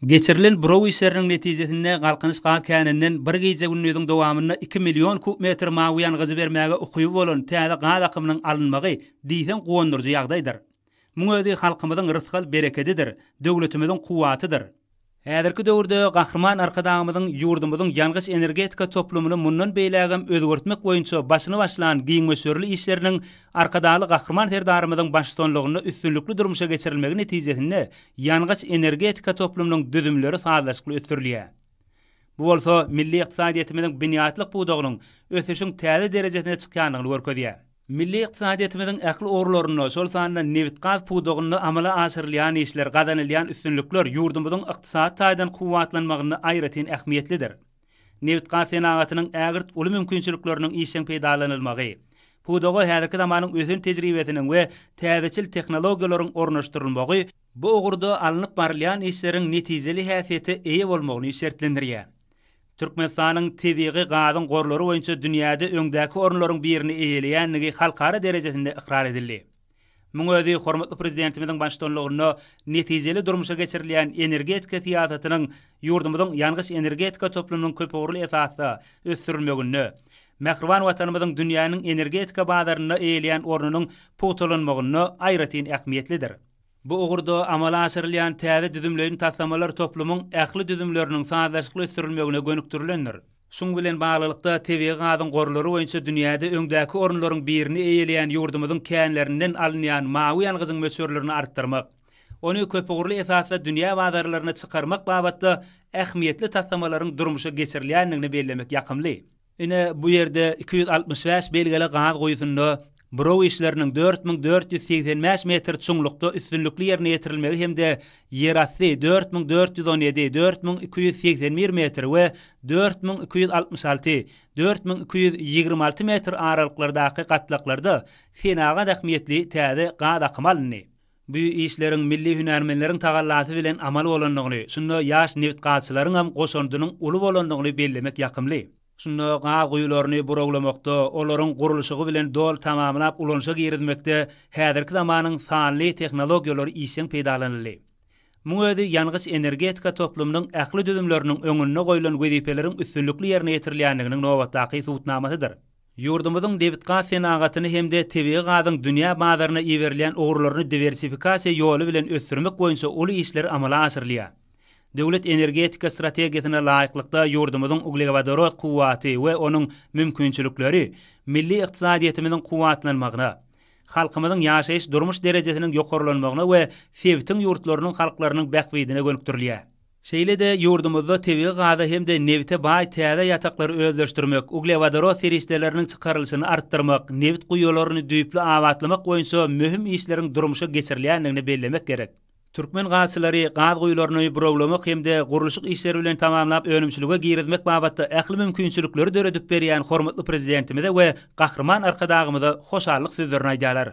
Geçirilen buraw işleriniň netijesinde Galkynyş gaz käninden bir gije-gündiziň dowamynda iki million kub metr mawy ýangyjy bermäge ukyby bolan täze gaz akymynyň alynmagy diýseň guwandyryjy ýagdaýdyr. Muň özi halkymyzyň rysgal-berekedidir, döwletimiziň kuwwatydyr. Häzirki döwürde Gahryman Arkadagymyzyň ýurdumyzyň ýangyç-energetika toplumyny mundan beýlägem özgertmek boýunça başyny başlan giň möçberli işleriniň Arkadagly Gahryman Serdarymyzyň baştutanlygynda üstünlikli durmuşa geçirilmegi netijesinde ýangyç-energetika toplumynyň düzümleri sazlaşykly ösdürilýär. Bu bolsa milli ykdysadyýetimiziň binýatlyk pudagynyň ösüşiň täze derejesine çykýandygyny görkezýär. Milli ykdysadyýetimiziň ähli ugurlarynda, şol sanda nebitgaz pudagynda amala aşyrylýan işler, gazanylýan üstünlikler ýurdumyzyň ykdysady taýdan kuwwatlanmagynda aýratyn ähmiýetlidir. Nebitgaz senagatynyň ägirt uly mümkinçilikleriniň işjeň peýdalanylmagy, pudaga häzirki zamanyň ösen tejribesiniň we täzeçil tehnologiýalaryň ornaşdyrylmagy bu ugurda alnyp barylýan işleriň netijeli häsiýete eýe bolmagyny şertlendirýär. Türkmenistanyň tebigy gazyň gorlary boýunça dünýäde öňdäki orunlaryň birini eýeleýändigi halkara derejesinde ykrar edildi. Muň özi hormatly Prezidentimiziň baştutanlygynda netijeli durmuşa geçirilýän energetika syýasatynyň ýurdumyzyň ýangyç-energetika toplumynyň köpugurly esasda ösdürilmeginde, mähriban Watanymyzyň dünýäniň energetika bazarynda eýeleýän ornunyň pugtalanmagynda aýratyn ähmiýetlidir. Bu ugurda amala aşyrylýan täze düzümleýin taslamalar toplumyň ähli düzümleriniň sazlaşykly ösdürilmegine gönükdirilendir. Şuň bilen baglylykda, tebigy gazyň gorlary boýunça dünýäde öňdäki orunlaryň birini eýeleýän ýurdumyzyň känlerinden alynýan mawy ýangyjyň möçberlerini artdyrmak, ony köpugurly esasda dünýä bazarlaryna çykarmak babatda ähmiýetli taslamalaryň durmuşa geçirilýändigini bellemek ýakymly. Ine, bu ýerde 265 belgili gaz guýusynda buraw işleriniň 4485 metr çuňlukda üstünlikli ýerine ýetirilmegi hem-de ýerasty 4417, 4281 metr we 4266, 4226 metr aralyklardaky gatlaklarda senagat ähmiýetli täze gaz akymy alyndy. Bu işleriň milli hünärmenleriň tagallasy bilen amal bolandygyny, şunda ýaş nebitgazçylaryňam goşandynyň uly bolandygyny bellemek ýakymly. Şunda gaz guýularyny burawlamakda, olaryň gurluşygy bilen doly tamamlap ulanyşa girizmekde häzirki zamanyň sanly tehnologiýalary işjeň peýdalanyldy. Muň özi ýangyç-energetika toplumynyň ähli düzümleriniň öňünde goýlan wezipeleriň üstünlikli ýerine ýetirilýändiginiň nobatdaky subutnamasydyr. Ýurdumyzyň nebitgaz senagatyny hem-de tebigy gazyň dünýä bazaryna iberilýän ugurlaryny diwersifikasiýa ýoly bilen ösdürmek boýunça uly işler amala aşyrylýar. Döwlet energetika strategiýasyna laýyklykda ýurdumyzyň uglewodorod kuwwaty we onuň mümkinçilikleri milli ykdysadyýetimiziň kuwwatlanmagyna, halkymyzyň ýaşaýyş-durmuş derejesiniň ýokarlanmagyna we sebitiň ýurtlarynyň halklarynyň bähbidine gönükdirilýär. Şeýle-de ýurdumyzda tebigy gaza hem-de nebite baý täze ýataklary özleşdirmek, uglewodorod serişdeleriniň çykarylyşyny artdyrmak, nebit guýularyny düýpli abatlamak boýunça möhüm işleriň durmuşa geçirilýändigini bellemek gerek. Türkmen gazçylary gaz guýularyny burawlamak hem-de gurluşyk işleri bilen tamamlap önümçilige girizmek babatda ähli mümkinçilikleri döredip berýän hormatly Prezidentimize we Gahryman Arkadagymyza hoşallyk sözlerini aýdýarlar.